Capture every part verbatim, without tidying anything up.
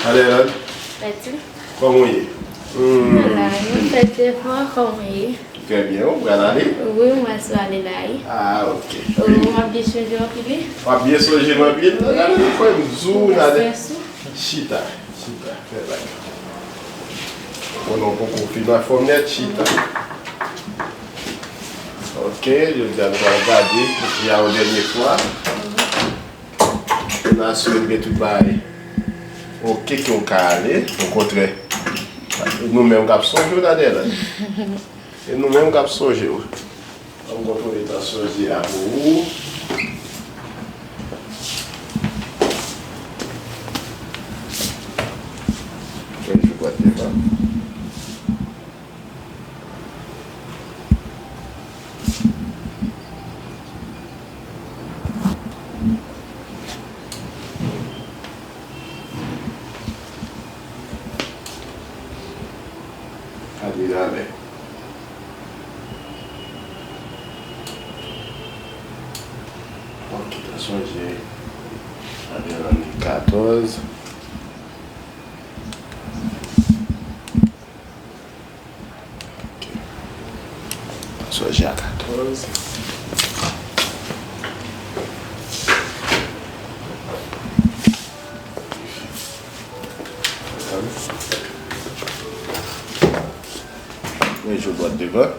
Adelan, Pati. Kòman w ye? Hmm. Ala, mwen fè efò, kòman w ye? Trè byen, ou pral ale? Wi, mwen sou ale la, wi. Ah, ok. Ou, m ap byen sonje w anpil, wi. W ap byen sonje m anpil? Gade, mwen kwè m di w, gade. Chita, chita, fè bagay. Bon, non, poko fin anfòm nèt, chita. Ok, jodi a nou pral gade, jodi a yon dènye fwa. Pou n asire n gen tout bagay oke ke w ka ale, okontrè. E nou menm k ap sonje w, Nadelan. E nou menm k ap sonje w. Ann kontwole tansyon je a pou ou. Mwen jou bwat devan. Gade lalè. Ok, tansyon je a, gade nan ane katòz. Ok. Tansyon je a katòz. Mwen jou bwat devan.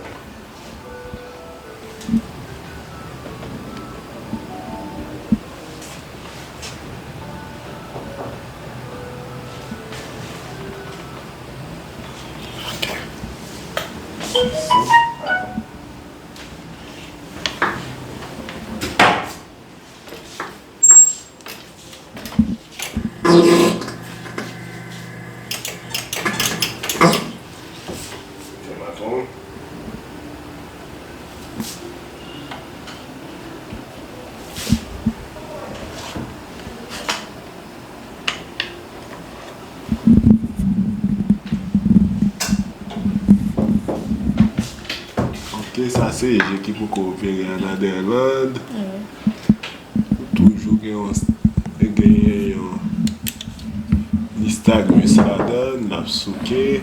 Ok, sa se je ki poko opere a, Naderland. Wi. Ou toujou gen yon, genyen yon nistagmus ladan l, l ap souke.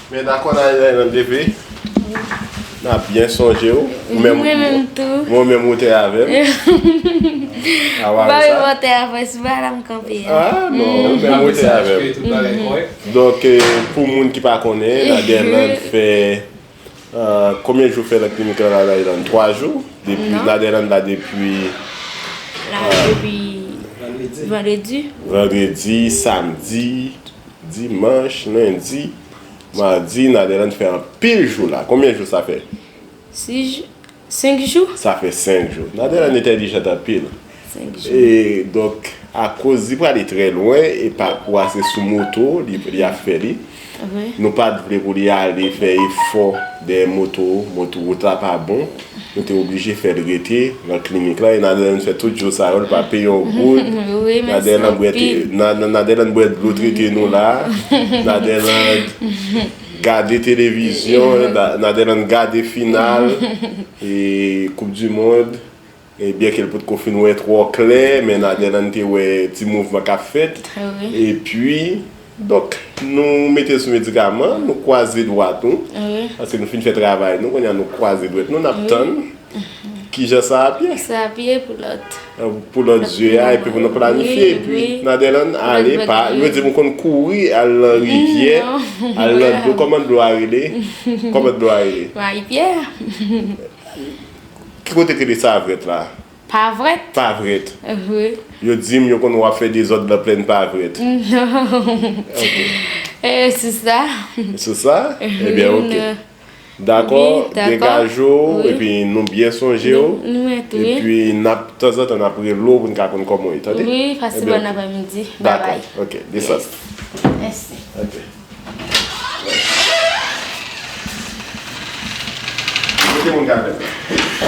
Men dakò, n a, n a, n a leve. N ap byen sonje w. Ou menm, mwen menm tou. Mwen menm ou te avè m. Ba wi, mwen te avè, se ba la m kanpe a. Ah, non, ou menm ou te avè m. Donk, eh, pou moun ki pa konnen, Naderland fè, eh, konbyen jou fè nan klinik la, Naderland? Twa jou? Depi Naderland la depi, la depi vandredi. Vandredi, samdi, dimanch, lendi, madi, Naderland fè anpil jou la. Konbyen jou sa fè? Sis jou. Senk jou? Sa fè senk jou. Naderland entèlijant anpil. Senk jou. E, donk, akoz li prale trè lwen, e pakou a se sou moto, li, li ap fè li. Wi. Nou pa t vle pou li ale fè efò dèyè moto, moto wout la pa bon. Nou te oblije fè l rete nan klinik la, e Naderland fè tout jou sa yo, li pa peye yon goud. Wi, mèsi anpil. Naderland bwè te, Na-, Na-, Naderland bwè dlo trete nou la. Naderland gade televizyon, Na-, Naderland gade final, e, Koup di Mond. E byen ke l potko fin wè twò klè, men Naderland te wè ti mouvman k ap fèt. Wi. Epi, donk, nou mete l sou medikaman, nou kwaze dwat nou. Wi. Paske nou fin fè travay nou, kounye a nou kwaze dwèt nou, n ap tann kijan sa ap ye. Sa ap ye pou lòt. Pou lòt zye a, epi pou nou planifye. Wi, epi Naderland ale pa, yo di m ou konn kouri al nan rivyè, al nan dlo, kòman dlo a rele? Kòman dlo a rele? Mayi Pyè. Ki kote k rele Savrèt la? Pavrèt. Pavrèt. Wi. Yo di m yo konn w ap fè dezòd nan plèn Pavrèt. Non. Ok. Eh, sou sa. Sou sa? Ebyen, ok. Non. Dakò, Wi, dakò. Degaje w, Wi. Epi nou byen sonje w. Nou mèt, wi. Epi n ap, tanzantan, n ap rele w pou n ka konn kòman w ye, tande? Wi, pase Ebyen, bòn aprèmidi. Dakò, Babay. Ok, desann. Mèsi. Ok. Kote moun ka fè sa?